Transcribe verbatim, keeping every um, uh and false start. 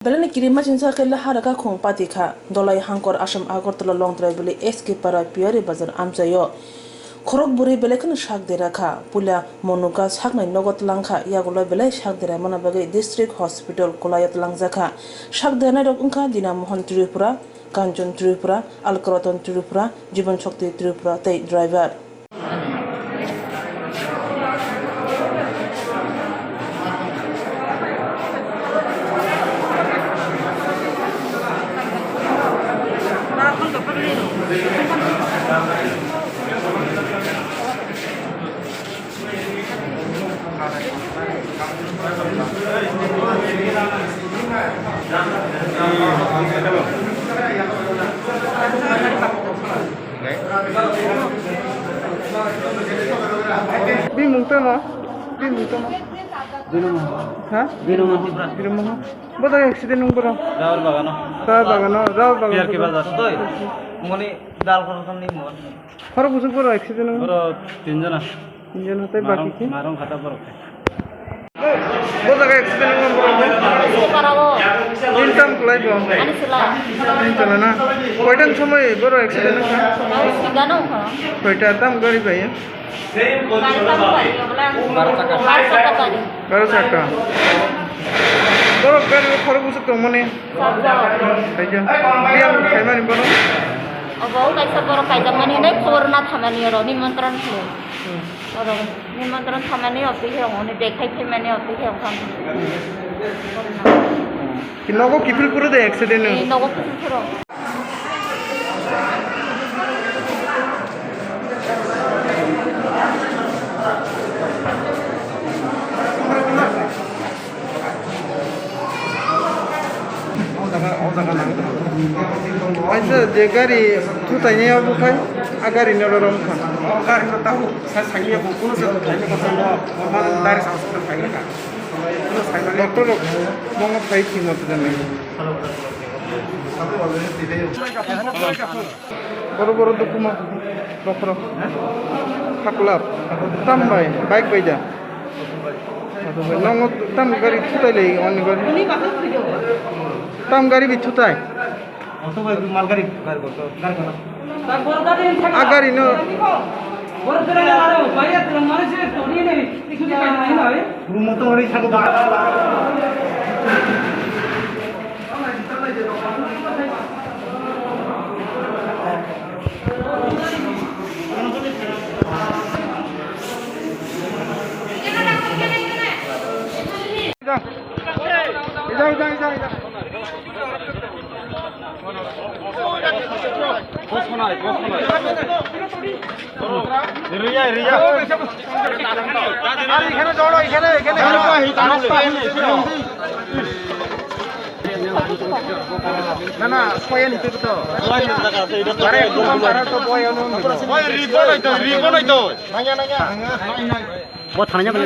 Belai ni kirima singsa khe laha rwkha khung pati kha. Dolai Hangkor Assam Agartala Longtrai Valley S K Para Piyari Bazar amchaio. Khorok bwrwi belai kheno sak dera kha. Puila Monuka saknai nogo tlang kha. Yagulo belai sak dera mana bagwi District Hospital Kolai o tlangjak kha. Sak deranai rok wngkha Dina Mohan Tripura, Kanchon Tripura, Alkroton Tripura, Jibon Shakti Tripura tei driver. Bimung tamo? Bimung tamo? Binomo. Ha? Binomo. Binomo. Bodo accident nung boro? Rawar bagano. Rawar bagano, rawar bagano. P R K bazar. Toi, moni dal khoroknani mon. Khorok busuk boro accident nung? Boro tinjona. Tinjona tei baki khe? Marong khata boro khe. Bo jaga accident wngkha borok bo? Ani se para o. Tin tam kwlai bo? Ani sela. Tin tala na? Koitan somoi borok accident wngkha? Sida no wngkha. Koita tam gari bai? Gari tam gari, obola. Baro chakka. Baro chakka. Baro chakka. Borok gari o khorok busuk tongmani? Sajak. Sajak. Biyang khaimani borok? Obo kaisa borok kaijakmani hinwi khobor na thamani oro nimontron khlai. Hmm. Oro nimontron thamani opihi ongoni bekhai phaimani opihi ongkha. Ki nogo kiphil phuru de accident no? Ee, nogo kiphil phuru. Kaisa je gari thutainai abo khai, a gari no rorom kha. O gari no tabuk sa sani ya, bo kuno se thutainai kosa no, normal dari sa sa thutainai kha. Kuno sai mani. Doctor rok bono phai thwimo twijani. Boro boro dukuma bokhorok. Haklap. Tam bai, bike bai da. Nongo tam gari thutai lai, oni gari. Tam gari bi thutai. Auto bai mal gari. A gari no. Rumo to ori sago. Iriya, iriya. Ari, এখানে জড়ো, এখানে, এখানে। না, না, কয়ে নিতে তো। আরে, একটু কম বাড়াও তো, বয়, অনু। ওই, রিপন হইতো, রিপন হইতো। নাইয়া, Naiya. Bo thana ya bole.